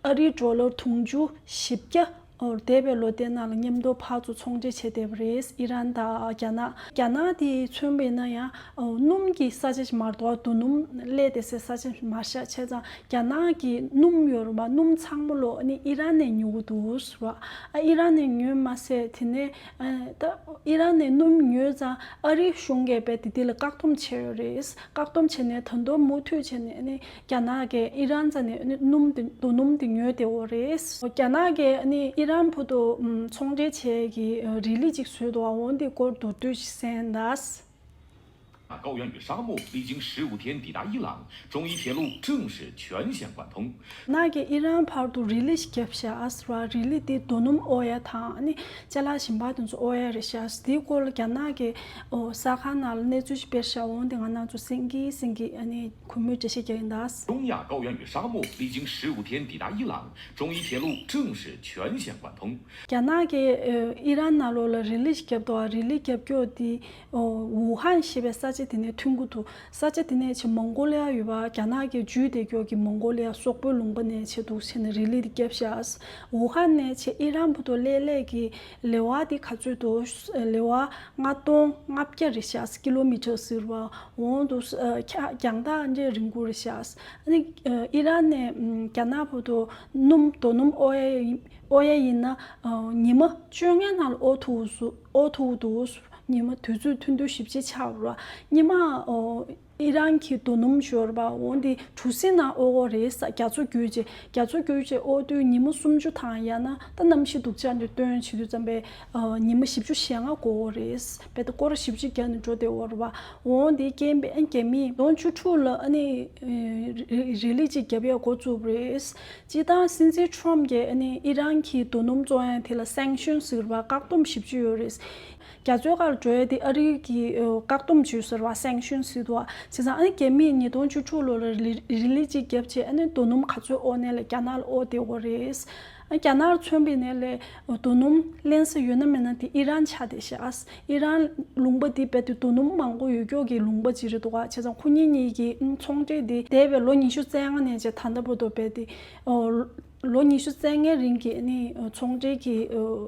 ཨ་རིའི་ཌོ་ལར་དུང་ཕྱུར་བཞི་བརྒྱ་འདས་པའི་ལོ་དེའི་ནང་ལ་མཉམ་དུ་ཕར་ཚུར་ཚོང་འབྲེལ་བྱས་བསྡད་པ་རེད། ཨི་རན་དང་རྒྱ་ནག་རྒྱ་ནག་དེ་མཚོན་པ་ཡིན་ན་ཡང་སྣུམ་གྱི་ས་ཆ་ཞིག་མ་རེད་འདུག་རྡོ་སྣུམ་སླེབས་བསྡད་སའི་ས་ཆ་ཞིག་མ་རེད་ཤག་བྱས་ཙང་རྒྱ་ནག་གི་སྣུམ་ཡོད་རེད་པ། སྣུམ་ཚང་མ་ལོ་ནི་ཨི་རན་ནས་ཉོ་གི་འདུག་ཟེར་བ། ཨ་ཨི་རན་ནས་ཉོས་མ་ཟད་དེ་ནས་ཨ་ད་ཨི་རན་ནས་སྣུམ་ཉོས་ཙང་ཨ་རིའི་གཞུང་གིས་རྦད་དེ་འདི་ལ་བཀག་སྡོམ་བྱས་ཡོད་རེད། བཀག་སྡོམ་བྱས་ནས་ད་དུང་མུ་མཐུད་བྱས་ནས་ཨ་ནི་རྒྱ་ནག་གིས་ཨི་རན་རྩ་ནས་ཨ་ནི་སྣུམ་དེ་རྡོ་སྣུམ་དེ་ཉོས་བསྡད་ཡོད་རེད། རྒྱ་ནག་གིས་ཨ་ནི་ཨི་རན་བར་དུ་ཚོང་འབྲེལ་བྱེད་ཀྱི་རི་ལི་ཅིག་བཟོས་འདུག་འོ་འདི་སྐོར་མདོར་བསྡུས་ཤིག་གསན་གནང་། 高原与沙漠，历经十五天抵达伊朗，中伊铁路正式全线贯通。 ནག་གི་ཨི་རན་བར་དུ་རི་ལི་ཞིག་བརྒྱབ་བཞག་ཨ་སི་ར། རི་ལི་དེ་རྡོ་སྣུམ་ཨོ་ཡ་དང་ཨ་ནི་ཅ་ལག་གཞན་པ་དེ་ཚོ་ཨོ་ཡ་རེད་བཞག་ཨ་སི། དེའི་སྐོར་ལ་རྒྱ་ནག་གི་ཨོ་གསར་ཁང་ནང་ལ་གནས་ཚུལ་ཞིག་སྤེལ་བཞག་འོང་དེ་ང་རང་ཚོ་སེང་གེ་སེང་གེ་ཨ་ནི་གུས་མོས་འགྲེལ་བཤད་རྒྱག་གིན་གདའ། 中亚高原与沙漠，历经十五天抵达伊朗，中伊铁路正式全线贯通。 རྒྱ་ནག་གིས་ཨི་རན་ནང་ལོགས་ལ་རི་ལི་ཞིག་བརྒྱབ་འདུག་རི་ལི་རྒྱབ་སྐྱོར་དེ་ཝུ་ཧན་ཞེས་པའི་ས་ཆ་དེ་ནས་ཐོན་གྱི་འདུག་ས་ཆ་དེ་ནས་ཆེ་མོང་གོ་ལི་ཡ་ཡོད་པ་རྒྱ་ནག་གིས་འཇུས་བསྡད་ཀྱོག་གི་མོང་གོ་ལི་ཡ་སོག་པོའི་ལུང་པ་ནས་ཆེ་འདུག་ཟེར་ནས་རི་ལི་དེ་བརྒྱབ་བཞག་ཝུ་ཧན་ནས་ཆེ་ཨི་རན་བར་དུ་སླེབས་སླེབས་ཀྱི་ལེ་དབར་དེ་ག་ཚོད་འདུག་ལེ་དབར་ལྔ་སྟོང་ལྔ་བརྒྱ་རེད་བཞག་ཀི་ལོ་མི་ཊར་ཟེར་བ། འོང་འདུག་ཨ་ཁྱ་རྒྱང་ཐག་འདྲ་རིང་པོ་རེད་ཤག་ཨ་ནི་ཨི་རན་ནས་རྒྱ་ནག་བར་དུ་སྣུམ་རྡོ་སྣུམ་ཨོ་ཡ་ཨོ་ཡ་ཡིན་ན་ཉི་མ་བཅོ་ལྔའི་ནང་ལ་ཨོ་ཐུག་སུ་ཨོ་ཐུག་འདུག་ཉི་མ་དུས་ཚོད་ཐུང་ཐུང་ཞིབ་ཅིག་ཆགས་ར། ཉི་མ་ཨི་རན་གྱི་རྡོ་སྣུམ་ཞོར་བ་འོང་དེ་གྲུ་གཟིངས་ནང་ཨོ་ཨོ་རེད་ས། རྒྱ་མཚོ་བརྒྱུད་རྗེས་རྒྱ་མཚོ་བརྒྱུད་རྗེས་ཨོ་དུས་ཉི་མ་སུམ་ཅུ་དང་ཡང་ན་ད་གནམ་གཤིས་སྡུག་ཅག་འདི་སྟོན་བྱེད་དུས་ཙམ་པའི་ཉི་མ་བཞི་བཅུ་ཞེ་ལྔ་འགོར་བ་རེད། བས་ད་སྐོར་བཞི་བཅུ་བརྒྱབ་ནས་འགྲོ་བདེ་བོ་རེད་བ། འོང་དེ་རྐྱེན་པས་ཨ་རྒྱ་མིས་ཉིས་སྟོང་བཅུ་དྲུག་ལ་ཨ་ནི་རི་ལི་གཅིག་བརྒྱབ་ཡ་འགོ་བཙུགས་པ་རེད། སྤྱིར་བཏང་སྲིད་འཛིན་ཁྲོམ་གྱིས་ཨ་ནི་ཨི་རན་གྱི་རྡོ་སྣུམ་བཙོང་ཡ་དེ་ལ་སེང་ཤོན་ཟེར་བ་བཀག་སྡོམ་ཞིབ་ཅིག་ཡོད་རེད། རྒྱ་མཚོའི་ཁར་འགྲོ་ཡ་དེ་ཨ་རི་གི་བཀག་སྡོམ་བྱོས་ཟེར་བ་སེང་ཤོན་ཟེར་དུ་བ། བྱས་ཙང་ཨ་ནི་རྒྱ་མིས་ཉིས་སྟོང་བཅུ་དྲུག་ལོ་ལ་རི་ལི་གཅིག་བརྒྱབ་རྗེས་ཨ་ནི་རྡོ་སྣུམ་ག་ཚོད་ཨོ་ནས་ལ་རྒྱ་ནག་ལ་ཨོ་དེ་འོ་རེད། རྒྱ་ནག་མཚོན་པའི་ནས་ལས་རྡོ་སྣུམ་ལེན་ས་ཡོད་ན་མེད་ན་དེ་ཨི་རན་ཆགས་བསྡད་ཤག་ཨི་རན་ལུང་པ་དེ་རྦད་དེ་རྡོ་སྣུམ་མང་པོ་ཡོད་ཀྱོག་གི་ལུང་པ་ཅིག་རེད་འདུག་ག་བྱས་ཙང་ཁོ་གཉིས་གཉིས་ཀྱི་ཚོང་འབྲེལ་དེ་འདས་པའི་ལོ་ཉི་ཤུ་རྩ་ལྔ་ནས་བྱས་ད་ལྟ་བར་དུ་རྦད་དེ་ལོ་ཉི་ཤུ་རྩ་ལྔའི་རིང་གི་ཚོང་འབྲེལ་གྱི་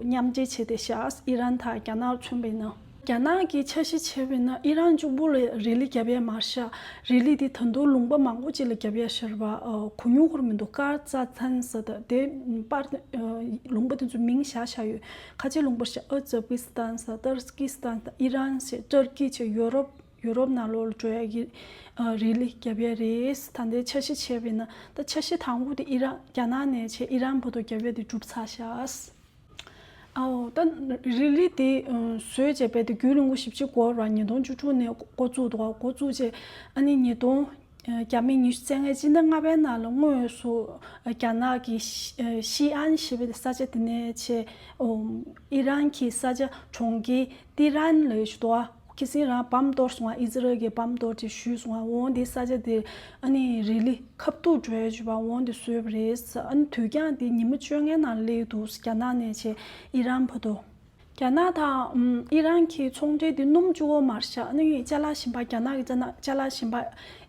མཉམ་འབྲེལ་བྱས་བསྡད་ཤག་ཨི་རན་དང་རྒྱ་ནག་མཚོན་པའི་ནང་། རྒྱ་ནག་གིས་འཆར་གཞི་བྱས་པ་ཡིན་ན་ཨི་རན་གཅིག་པུ་ལ་རི་ལི་བརྒྱབ་ཡ་མ་རེད་ཤག་རི་ལི་དེ་ད་དུང་ལུང་པ་མང་པོ་ཅིག་ལ་བརྒྱབ་ཡ་ཤར་བ། གུ་ཉུང་ཁུར་མི་འདུག་ཀར་ཙ་ཐན་ཟེར་ད་དེ་པར་ལུང་པ་དེ་ཚོའི་མིང་བཞག་བཞག་ཡོད། ཁ་ཆེ་ལུང་པ་ཤག་ཨ་ཛ་བྷི་སི་ཐན་ཟེར་ཏར་ཀི་སི་ཐན་ཨི་རན་ཟེར་ཏར་ཀི་བྱས་ཡོ་རོབ་ཡོ་རོབ་ནང་ལོགས་ལ་འགྲོ་ཡ་གི་རི་ལི་བརྒྱབ་ཡ་རེད། ད་ལྟའི་འཆར་གཞི་བྱས་པ་ཡིན་ན་ད་འཆར་གཞི་དང་པོ་དེ་ཨི་རན་རྒྱ་ནག་ནས་བྱས་ཨི་རན་བར་དུ་བརྒྱབ་ཡ་དེ་གྲུབ་ཚར་ཤག་ཨའོ། ད་རི་ལི་དེ་བཟོས་བྱས་པའི་དེ་རྒྱུན་རིང་པོ་ཞེ་པོ་ཅིག་འགོར་བ། ཉིས་སྟོང་བཅུ་དྲུག་ནས་འགོ་བཙུགས་འདུག་འགོ་བཙུགས་བྱས་ཨ་ནི་ཉིས་སྟོང་རྒྱ་མི་ཉི་ཤུ་རྩ་ལྔའི་སྤྱི་ཟླ་ལྔ་པའི་ནང་ལ་དངོས་སུ་རྒྱ་ནག་གི་ཤི་ཨན་ཞེས་པའི་ས་ཆ་དེ་ནས་བྱས་ཨི་རན་གྱི་ས་ཆ་གྲོང་ཁྱེར་ཏི་རན་ལ་ཡོད་ཞུ་འདུག་ཁ་སང་རང་བམ་གཏོར་སོང་བ། ཨི་ཛི་རལ་གྱི་བམ་གཏོར་ཅིག་ཞུས་སོང་བ། འོང་དེ་ས་ཆ་དེ་ཨ་ནི་རི་ལི་ཁ་ཐུག་འགྲོ་ཡ་ཞུ་བ། འོང་དེ་བཟོས་པ་རེད། ཨ་ནི་དུས་འགྱངས་དེ་ཉི་མ་བཅོ་ལྔའི་ནང་སླེབས་འདུག་རྒྱ་ནག་ནས་བྱས་ཨི་རན་བར་དུ། རྒྱ་ནག་དང་ཨི་རན་གྱི་ཚོང་འབྲེལ་དེ་སྣུམ་གཅིག་པོ་མ་རེད་ཤག་ཨ་ནི་ཅ་ལག་གཞན་པ་རྒྱ་ནག་གི་ཅ་ནག་ཅ་ལག་གཞན་པ་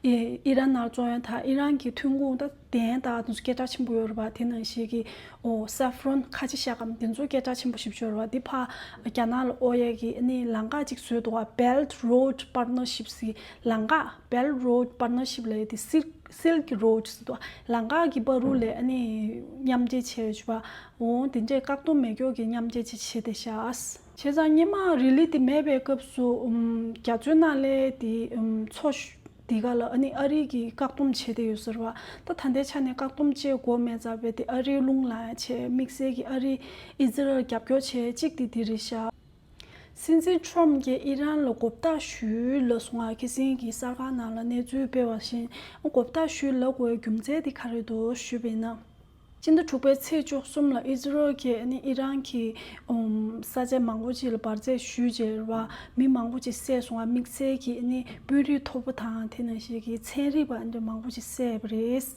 ཨི་ཨི་རན་ནང་བཙོང་ཡ་དང་ཨི་རན་གྱི་ཐོན་ཁུངས་ད་གདན་དང་དེ་ཚོ་སྐད་གྲགས་ཆེན་པོ་ཡོད་རེད་པ། དེ་ནང་བཞིན་གྱི་ཨོ་ས་ཧྥ་རོན་ཁ་ཆེ་ཤ་སྐམ་དེ་ཚོ་སྐད་གྲགས་ཆེན་པོ་ཞིག་ཡོད་རེད་པ། དེ་ཕར་རྒྱ་ནག་ལ་ཨོ་ཡ་གི་ཨ་ནི་ལམ་ཁ་ཅིག་བཟོས་འདུག་པ། Belt Road Partnership ཟེར་ལམ་ཁ། Belt Road Partnership ལབ་ཡ་དེ་སིལ་སིལ་གི་རོ་ཌི་ཟེར་འདུག་ལམ་ཁ་གི་བར་རུ་ལ་ཨ་ནི་མཉམ་འབྲེལ་བྱས་ཡོད་པ། འོང་དེ་འདྲའི་བཀག་སྡོམ་མེད་ཀྱོག་གི་མཉམ་འབྲེལ་ཅིག་བྱས་བསྡད་ཤག་བྱས་ཙང་སྔོན་མ་རི་ལི་དེ་མེད་པའི་སྐབས་སུ་ཨུམ་རྒྱ་མཚོའི་ནང་ལས་དེ་ཨུམ་མཚོ་ཤུ་དེ་ག་ལ་ཨ་ནི་ཨ་རི་གིས་བཀག་སྡོམ་བྱས་བསྡད་ཡོད་ཟེར་བ། ད་ད་ལྟའི་ཆ་ནས་བཀག་སྡོམ་བྱེད་དགོས་མེད་ཙང་བས་དེ་ཨ་རིའི་རླུང་ལངས་བྱས་དམིགས་བསལ་གྱི་ཨ་རི་ཨི་ཛི་རལ་རྒྱབ་སྐྱོར་བྱས་གཅིག་དེ་དེ་རེད་ཤག་སྲིད་འཛིན་ཁྲོམ་གྱིས་ཨི་རན་ལ་མགོ་བཏགས་ཞུས་ལབ་སོང་ང་། ཁ་སང་གི་གསར་ཁང་ནང་ལ་གནས་ཚུལ་སྤེལ་བ་བཞིན་མགོ་བཏགས་ཞུས་ལབ་དགོས་རྒྱུ་མཚན་དེ་ག་རེ་འདུག་ཞུས་པ་ཡིན་ན། སྤྱི་ཟླ་དྲུག་པའི་ཚེས་བཅུ་གསུམ་ལ་ཨི་ཛི་རལ་གྱིས་ཨ་ནི་ཨི་རན་གྱི་ཨུམ་ས་ཆ་མང་པོ་ཅིག་ལ་འབར་རྫས་གཞུས་བྱས་རེད་བ། མི་མང་པོ་ཅིག་བསད་སོང་བ། དམིགས་བསལ་གྱིས་ཨ་ནི་དཔོན་རིགས་མཐོ་པོ་དང་དེ་ནང་བཞིན་གྱི་ཚན་རིག་པ་འདི་མང་པོ་ཅིག་བསད་པ་རེད། བྱས་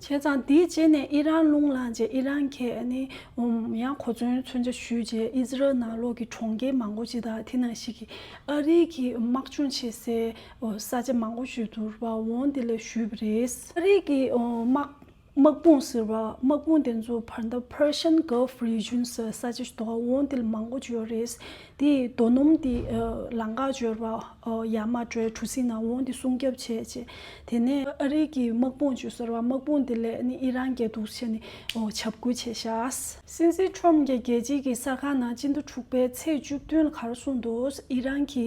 ཙང་དེའི་རྗེས་ནས་ཨི་རན་རླུང་ལངས་རྗེས་ཨི་རན་གྱིས་ཨ་ནི་ཨུམ་ཡང་གོ་མཚོན་མཚོན་ཆ་གཞུས་རྗེས་ཨི་ཛི་རལ་ནང་ལོགས་ཀྱི་གྲོང་ཁྱེར་མང་པོ་ཅིག་དང་དེ་ནང་བཞིན་གྱི་ཨ་རི་གི་དམག་སྦྱོང་བྱེད་སའི་ཨོ་ས་ཆ་མང་པོ་ཞིག་ཏུ་རེད་བ། འོང་དེ་ལ་གཞུས་པ་རེད། ཨ་རི་གི་ཨོ་དམག་དམག་དཔུང་ཟེར་བ། དམག་དཔུང་དེ་ཚོ་བར་འདབས་Persian Gulf Region ཟེར་ས་ཆ་ཞིག་འདུག་འོང་དེ་ལ་མང་པོ་ཅིག་ཡོད་རེད། དེ་རྡོ་སྣུམ་དེ་ཨ་ལམ་ཁ་འབྱོར་བ་ཨ་ཡར་མར་འགྲོའི་གྲུ་གཟིངས་ནང་འོང་དེ་སྲུང་སྐྱོབ་བྱས་རྗེས་དེ་ནས་ཨ་རི་གི་དམག་དཔུང་ཅིག་ཟེར་བ། དམག་དཔུང་དེ་ལས་ཨ་ནི་ཨི་རན་རྒྱལ་འདུག་བྱས་ནས་ཨོ་འཇབ་རྒོལ་བྱས་ཤག་སྲིད་འཛིན་ཁྲོམ་གྱི་རྒྱལ་སྤྱིའི་གི་གསར་ཁང་ནང་སྤྱི་ཟླ་དྲུག་པའི་ཚེས་བཅུ་བདུན་ལ་ག་རེ་གསུངས་འདུག་ཨི་རན་གྱི་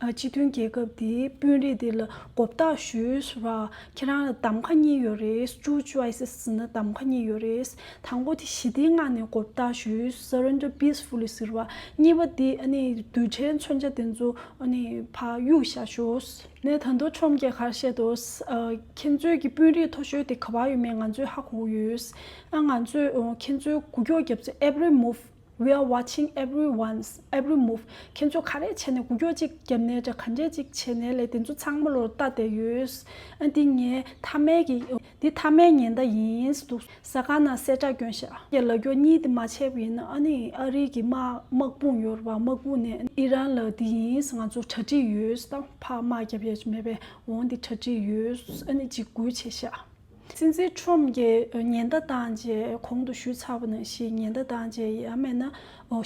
ཨ་སྤྱི་མཐུན་རྒྱལ་ཁབ་དེའི་དཔོན་རིགས་དེ་ལ་མགོ་བཏགས་ཞུས་ཟེར་བ། ཁྱེད་རང་ལ་གདམ་ཁ་གཉིས་ཡོད་རེད། ཅུ་ཅུ། spices ཟེར་ན་གདམ་ཁ་གཉིས་ཡོད་རེད། དང་པོ་དེ་ཞི་བདེའི་ངང་ནས་གོ་བརྡ་ཞུས། Surrender peacefully ཟེར་བ། གཉིས་པ་དེ་ཨ་ནི་རྡུལ་ཕྲན་མཚོན་ཆ་དེ་ཚོ་ཨ་ནི་ཕར་གཡུག་བཞག་ཞུས། ནས་ད་དུང་ཁྲོམ་གྱིས་ག་རེ་བཤད་འདུག་ཨ། ཁྱེད་ཚོའི་གི་དཔོན་རིགས་མཐོ་ཤོས་དེ་ག་པར་ཡོད་མེད་ང་ཚོས་ཧ་གོ་ཡོད། ཨ། ང་ཚོས་ཨོ། ཁྱེད་ཚོའི་འགུལ་སྐྱོད་རྒྱབ་ཚེ། Every move, we are watching everyone's every move. ཁྱེད་ཚོ་ག་རེ་བྱས་ནས་འགུལ་སྐྱོད་ཅིག་བརྒྱབ་ནའི་འདྲ། ག་འདྲས་ཅིག་བྱས་ནའི་ལས། དེ་ཚོ་ཚང་མ་ལོ་ལྟ་བསྡད་ཡོད། ཨ། འདི་ངའི་མཐའ་མའི་གི། འདི་མཐའ་མའི་ཉེན་བརྡ་ཡིན་འདུག་ས་ཁང་ནང་གསལ་བསྒྲགས་བསྐྱོན་ཤག་ཡ། ལ་རྒྱོ་གཉིས་དེ་མ་བྱས་པ་ཡིན་ན། ཨ་ནི་ཨ་རི་གི་དམག་དམག་དཔུང་ཡོད་རེད་པ། དམག་དཔུང་ནས་ཨི་རན་ལ་འདི་ཡིན་ང་ཚོ་གྲ་སྒྲིག་ཡོད་ད། ཕར་དམག་རྒྱབ་ཡས་མེད་པའི་འོང་འདི་གྲ་སྒྲིག་ཡོད། ཨ་ནི་འཇིགས་སྐུལ་བྱས་ཤག་སྲིད་འཛིན་ཁྲོམ་གྱིས་ཉེན་བརྡ་བཏང་རྗེས། གོང་དུ་ཞུས་ཚར་བ་ནང་བཞིན་ཉེན་བརྡ་བཏང་རྗེས། ཡང་མིན་ན་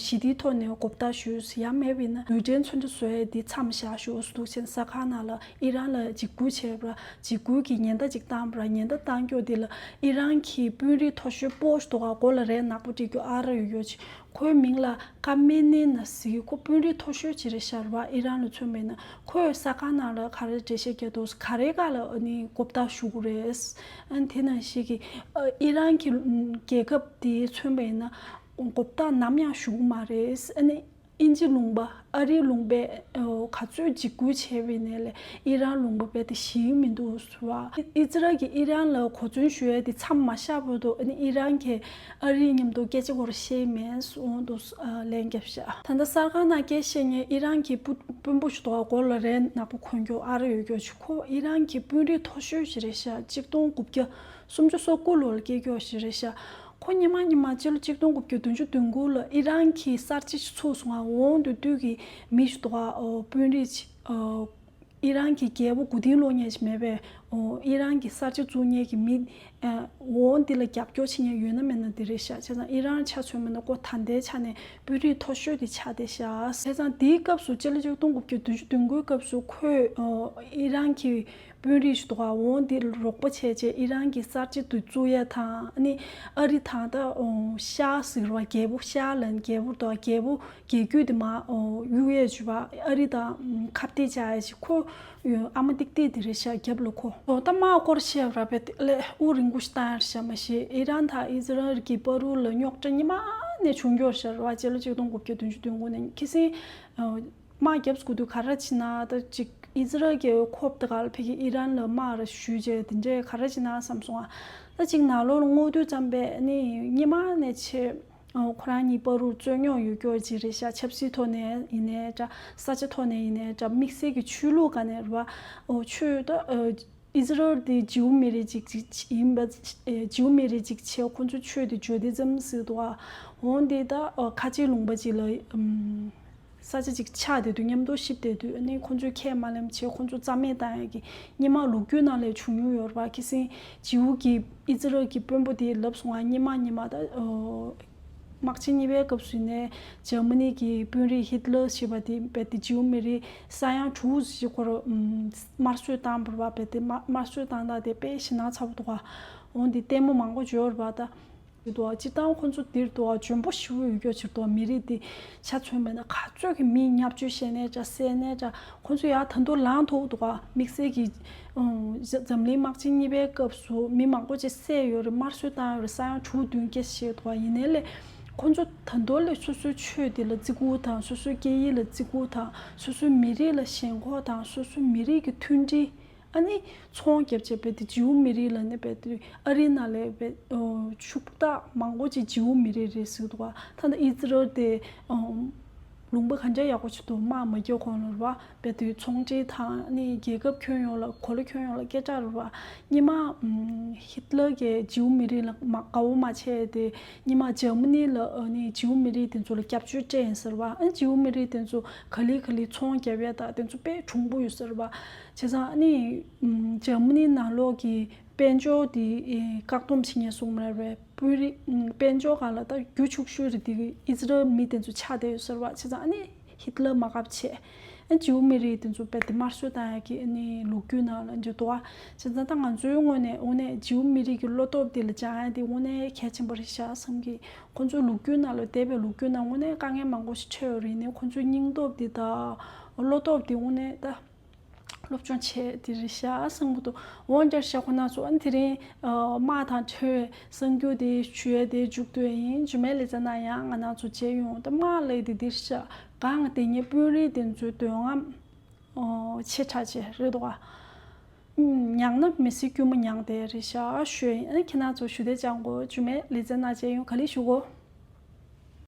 ཞི་བདེའི་ཐོག་ནས་གོ་བརྡ་ཞུས། ཡང་མིན་ན་རྡུལ་ཕྲན་མཚོན་ཆ་བཟོ་ཡས་འདི་མཚམས་བཞག་ཞུས་འདུག་ཟེར། ས་ཁང་ནང་ལ་ཨི་རན་ལ་འཇིགས་སྐུལ་བྱས་པ། འཇིགས་སྐུལ་གྱི་ཉེན་བརྡ་ཅིག་བཏང་པ། ཉེན་བརྡ་བཏང་རྒྱུ་འདི་ལ་ཨི་རན་གྱི་དཔོན་རིགས་མཐོ་ཤོས་པོ་ཞིག་འདུག་ག་མགོ་ལ་རས་ནག་པོ་སྒྲིག་རྒྱུ། ཨ་ར་ཡོད་ཡོད་ཅིག་ཁོའི་མིང་ལ་ཀ་མེ་ནི་ན་ཟེར། ཁོ་དཔོན་རིགས་མཐོ་ཤོས་ཅིག་རེད་ཤག་རེད་པ། ཨི་རན་ལ་མཚོན་པ་ཡིན་ན། ཁོས་ས་ཁང་ནང་ལ་ག་རེ་འགྲེལ་བཤད་རྒྱག་འདུག་ག་རེ་ག་ལ་ནི་གོ་བརྡ་ཞུ་དགོས་རེད། ཨ། དེ་ནང་བཞིན་གྱི་ཨི་རན་གྱི་རྒྱལ་ཁབ་དེ་མཚོན་པ་ཡིན་ན་གོ་བརྡ་ནམ་ཡང་ཞུ་གི་མ་རེད། ཨ་ནི་དབྱིན་ཇི་ལུང་པ། ཨ་རིའི་ལུང་པས་ག་ཚོད་འཇིགས་སྐུལ་བྱས་པ་ཡིན་ནའི་ལས་ཨི་རན་ལུང་པ་རྦད་དེ་ཞི་གི་མི་འདུག་ཟེར་བ། ཨི་ཛི་རལ་གྱིས་ཨི་རན་ལ་གོ་མཚོན་ཞུ་ཡས་དེ་མཚམས་མ་བཞག་བར་དུ། ཨ་ནི་ཨི་རན་གྱིས་ཨ་རིའི་མཉམ་དུ་སྐད་ཆ་གོ་ར་བཤད་མེད་ཟེར་འོང་འདུག་ཨ། ལན་བརྒྱབ་ཤག་ད་ལྟ་གསར་ཁང་ནང་སྐད་བཤད་མཁན་ཨི་རན་གྱི་དཔོན་དཔོན་པོ་ཞིག་འདུག་ག་མགོ་ལ་རས་ནག་པོ་གོན་རྒྱུ། ཨ་ར་ཡོད་རྒྱུ་ཅིག་ཁོ་ཨི་རན་གྱི་དཔོན་རིགས་མཐོ་ཤོས་ཤིག་རེད་ཤག་གཅིག་སྟོང་དགུ་བརྒྱ་སུམ་ཅུ་སོ་དགུ་ལོ་ལ་སྐྱེས་རྒྱུ་ཞིག་རེད་ཤག་ཁོ་སྔོན་མ་སྔོན་མ་སྤྱི་ལོ་གཅིག་སྟོང་དགུ་བརྒྱ་བདུན་ཅུ་དོན་དགུ་ལ་ཨི་རན་གྱི་གསར་བརྗེ་ཞིག་ཚུགས་སོང་ང་། འོང་དུས་དུས་ཀྱི་མི་ཞིག་འདུག་ག་ཨོ། དཔོན་རིགས་ཅིག་ཨོ། ཨི་རན་གྱི་རྒྱལ་པོ་མགོ་རྟིང་སློག་མཁན་ཞིག་མེད་པས། ཨོ། ཨི་རན་གྱི་གསར་བརྗེ་བཙུགས་མཁན་གྱི་མི། ཨ། འོང་འདི་ལ་རྒྱབ་སྐྱོར་བྱེད་མཁན་ཡོད་ན་མེད་ན་དེ་རེད་ཤག་བྱས་ཙང་ཨི་རན་ཆ་མཚོན་པ་ན་ཁོ་ད་ལྟའི་ཆ་ནས་དཔོན་རིགས་མཐོ་ཤོས་དེ་ཆགས་བསྡད་ཤག་བྱས་ཙང་དེའི་སྐབས་སུ་སྤྱི་ལོ་གཅིག་སྟོང་དགུ་བརྒྱ་བདུན་ཅུ་དོན་དགུའི་སྐབས་སུ་ཁོས། ཨོ། ཨི་རན་གྱི་དཔོན་རིགས་ཤིག་འདུག་ག་འོང་འདི་རོགས་པ་བྱས་བྱས་ཨི་རན་གྱི་གསར་བརྗེ་དེ་བཙུགས་ཡས་དང་། ཨ་ནི་ཨ་རི་དང་ད། ཨོ། ཤ་ཟེར་བ། རྒྱལ་པོ་ཤ་ལ་རྒྱལ་པོ་དང་རྒྱལ་པོ་རྒྱལ་བརྒྱུད་དེ་མར། ཨོ། གཡུག་ཡས་བྱས་པ། ཨ་རི་དང་ཁ་གཏད་བཅག་ཡས་ཅིག་ཁོ་ཨ་མ་ཏིག་ཏིག་དེ་རེད་ཤག་རྒྱབ་ལ་ཁོ། ཨོ། ད་དམག་སྐོར་བཤད་པ་ར་བས་ལས་དབུགས་རིང་པོ་ཞིག་བཏང་ཡ་རེད་ཤག་མ་གཞི་ཨི་རན་དང་ཨི་ཛི་རལ་གྱི་བར་དུ་ལ་རྙོག་དྲ་སྔོན་མ་ནས་བྱུང་ཡོད་རེད་ཤག་རེད་པ། སྤྱི་ལོ་གཅིག་སྟོང་དགུ་བརྒྱ་བདུན་ཅུ་དོན་དགུ་ནས། ཁ་སང་། ཨོ། དམག་རྒྱབ་དགོས་དུས་ག་རེ་བྱས་ན། ད་ཅིག་ཨི་ཛི་རལ་གྱི་ཁོབ་དེ་ག་ལ་ཕ་གི་ཨི་རན་ལ་དམག་ར་ཞུས་བྱས་དེ་འདྲས་ག་རེ་བྱས་ན་བསམ་སོང་ང་། ད་ཅིག་ནང་ལོགས་ལ་སྔོག་དུས་ཙམ་པས་ནི་སྔོན་མ་ནས་བྱས། ཨོ། ཁོ་རང་གཉིས་བར་དུ་རྩོད་རྙོག་ཡོད་རྒྱུ་ཅིག་རེད་ཤག་ཆབ་སྲིད་ཐོག་ནས་ཡིན་ནའི་འདྲ། ས་ཆ་ཐོག་ནས་ཡིན་ནའི་འདྲ། དམིགས་བསལ་གྱི་ཆོས་ལུགས་སྒང་ནས་རེད་པ། ཨོ། ཆོས་ད། ཨོ། ཨི་ཛི་རལ་དེ་ཇིའུ་མི་རིགས་ཅིག་ཅིག་ཡིན་པ། ཨེ། ཇིའུ་མི་རིགས་ཅིག་བྱས། ཁོ་ཚོའི་ཆོས་དེ་ཇུ་དི་ཛམ་ཟེར་འདུག་ག་འོང་འདི་ད། ཨོ། ཁ་ཆེའི་ལུང་པ་ཅིག་ལ། ཨམ། ས་ཆ་ཅིག་ཆགས་བསྡད་དུས། མཉམ་དུ་གཤིབ་བསྡད་དུས། ཨ་ནི་ཁོ་ཚོས་ཁས་མ་ལེན་བྱས། ཁོ་ཚོ་རྩ་མེད་བཏང་ཡས་ཀྱི་སྔོན་མ་ལོ་རྒྱུས་ནང་ལ་བྱུང་མྱོང་ཡོད་རེད་པ། ཁ་སང་ཇིའུ་གི་ཨི་ཛི་རལ་གྱི་དཔོན་པོ་དེས་ལབ་སོང་ང་། སྔོན་མ་སྔོན་མ་ད། ཨོ། དམག་ཆེན་གཉིས་པའི་སྐབས་སུ་ནས་འཇར་མ་ནི་གི་དཔོན་རིགས་ཧིད་ལར་ཞེས་པ་དེ་རྦད་དེ་ཇིའུ་མི་རིགས་ས་ཡ་དྲུག་ཅིག་ཁོ་རང་དམར་གསོད་བཏང་བ་རེད་པ། རྦད་དེ་དམར་དམར་གསོད་བཏང་སྟངས་དེ་དཔེ་ཞེད་སྣང་ཚ་པོ་འདུག་ག་འོང་འདི་ལྟད་མོ་མང་པོ་བྱོས་རེད་པ། ད་འདུག་ག་སྤྱིར་བཏང་ཁོ་ཚོ་འདིར་འདུག་ག་འཇོན་པོ་ཞེ་པོ་ཡོད་རྒྱུ་ཅིག་འདུག་ག་མི་རིགས་འདི་ཆ་མཚོན་པ་ན་ག་ཚོད་ཀྱི་མི་བརྙས་བཅོས་བྱས་ནའི་འདྲ། བསད་ནའི་འདྲ། ཁོ་ཚོ་ཡར་ད་དུང་ལངས་ཐུབ་འདུག་ག་དམིགས་བསལ་གྱི། ཨང་། འཛམ་གླིང་དམག་ཆེན་གཉིས་པའི་སྐབས་སུ་མི་མང་པོ་ཅིག་བསད་ཡོད་རེད། དམར་གསོད་བཏང་ཡོད་རེད། ས་ཡ་དྲུག་བདུན་བརྒྱ་ཞིག་འདུག་ག་ཡིན་ནའི་ལས་ཁོ་ཚོ་ད་དུང་ལས་སོ་སོའི་ཆོས་དེ་ལ་བརྩི་བཀུར་དང་། སོ་སོའི་སྐད་ཡིག་ལ་བརྩི་བཀུར་དང་། སོ་སོའི་མི་རིགས་ལ་ཞེན་ཁོག་དང་། སོ་སོའི་མི་རིགས་ཀྱི་མཐུན་སྒྲིལ། ཨ་ནི་ཚོང་རྒྱབ་བྱས་རྦད་དེ་ཇིའུ་མི་རིགས་ལ་ནི་རྦད་དེ་ཨ་རིའི་ནང་ལ་རྦད། ཨོ། ཕྱུག་བདག་མང་པོ་ཅིག་ཇིའུ་མི་རིགས་རེད་ཟེར་འདུག་ག་ད་ལྟ་ཨི་ཛི་རལ་དེ། ཨོ། ལུང་པ་ག་འདྲ་ཡག་པོ་ཅིག་འདུག་དམག་མ་རྒྱག་གོང་ལ་རེད་པ། རྦད་དེ་ཚོང་འབྲེལ་དང་ཨ་ནི་རྒྱལ་ཁབ་ཁྱོན་ཡོངས་ལ། གོ་ལ་ཁྱོན་ཡོངས་ལ་སྐད་གྲགས་རེད་པ། སྔོན་མ། ཨམ། ཧིད་ལར་གྱིས་ཇིའུ་མི་རིགས་ལ་མ་དགའ་བོ་མ་བྱས་ཏེ། སྔོན་མ་འཇར་མ་ནི་ལ་ཨ་ནི་ཇིའུ་མི་རིགས་དེ་ཚོ་ལ་སྐྱབས་བཅོལ་སྤྲད་ཡིན་ཟེར་བ། ཨ་ནི་ཇིའུ་མི་རིགས་དེ་ཚོ་ག་ལེ་ག་ལེ་ཚོང་རྒྱབ་ཡས་དང་དེ་ཚོ་དཔེ་གྲུང་པོ་ཡོད་ཟེར་བ། བྱས་ཙང་ཨ་ནི། ཨམ། འཇར་མ་ནི་ནང་ལོགས་ཀྱི་དཔལ་འབྱོར་དེ། ཨེ། བཀག་སྡོམ་བྱེད་མཁན་སོང་མ་རེད་པས། དཔོན་རིགས། ཨམ། དཔལ་འབྱོར་སྒང་ལ་ད་རྒྱུ་ཕྱུག་ཤོས་རེད་དེ་ཨི་ཛི་རལ་མི་དེ་ཚོ་ཆགས་བསྡད་ཡོད་ཟེར་བ། བྱས་ཙང་ཨ་ནི་ཧིད་ལར་མ་དགའ་བྱས། ཨ་ནི་ཇིའུ་མི་རིགས་དེ་ཚོ་རྦད་དེ་དམར་གསོད་བཏང་ཡས་ཀྱི་ཨ་ནི་ལོ་རྒྱུས་ནང་ལ་འདུག་ག་བྱས་ཙང་ད་ང་ཚོའི་ངོས་ནས་དངོས་གནས་ཇིའུ་མི་རིགས་ཀྱི་བློ་སྟོབས་དེ་ལ་སྦྱང་ཡས་དེ་དངོས་གནས་གལ་ཆེན་པོ་རེད་ཤག་བསམ་གི། ཁོ་ཚོའི་ལོ་རྒྱུས་ནང་ལ། འདས་པའི་ལོ་རྒྱུས་ནང་དངོས་གནས་དཀའ་ངལ་མང་པོ་ཞིག་འཕྲད་ཡོད་རེད། ཡིན་ནའི་ཁོ་ཚོའི་སྙིང་སྟོབས་དེ་དང་བློ་སྟོབས་དེ་དངོས་གནས་ད། སློབ་སྦྱོང་བྱས་དེ་རེད་ཤག་བཟང་པོ་འདུག་འོན་ཀྱང་ཤག་ཁོ་ན་ཚོ་ཨ་ནི་དེ་རིང་ཨ་དམག་དང་འབྲེལ་བའི་གསར་འགྱུར་དེ་ཞུ་ཡས་དེ་མཇུག་བསྡུ་ཡས་ཡིན། རྗེས་མའི་ལེ་ཚན་ནང་ཡང་ང་རང་ཚོ་མཇལ་ཡོང་། ད་དམག་ལས་དེ་འདིར་ཤག་གང་དེ་ཉིད་དཔོན་རིགས་དེ་ཚོའི་འདོད་རྔམ་ཨོ་ཆེ་དྲགས་ཆེ་རེད་འདུག་ག་ཨུམ། མྱངས་ན་མི་སྲིད་སྐྱུར་མོ་མྱངས་དེ་རེད་ཤག་ཞུ་ཡས་ཡིན། ཨ་ནི་ཁྱེད་རང་ཚོ་ཞུ་བདེ་ཅང་གོ་རྗེས་མའི་ལེ་ཚན་ནང་མཇལ་ཡོང་། ག་ལེ་ཞུ་གོ།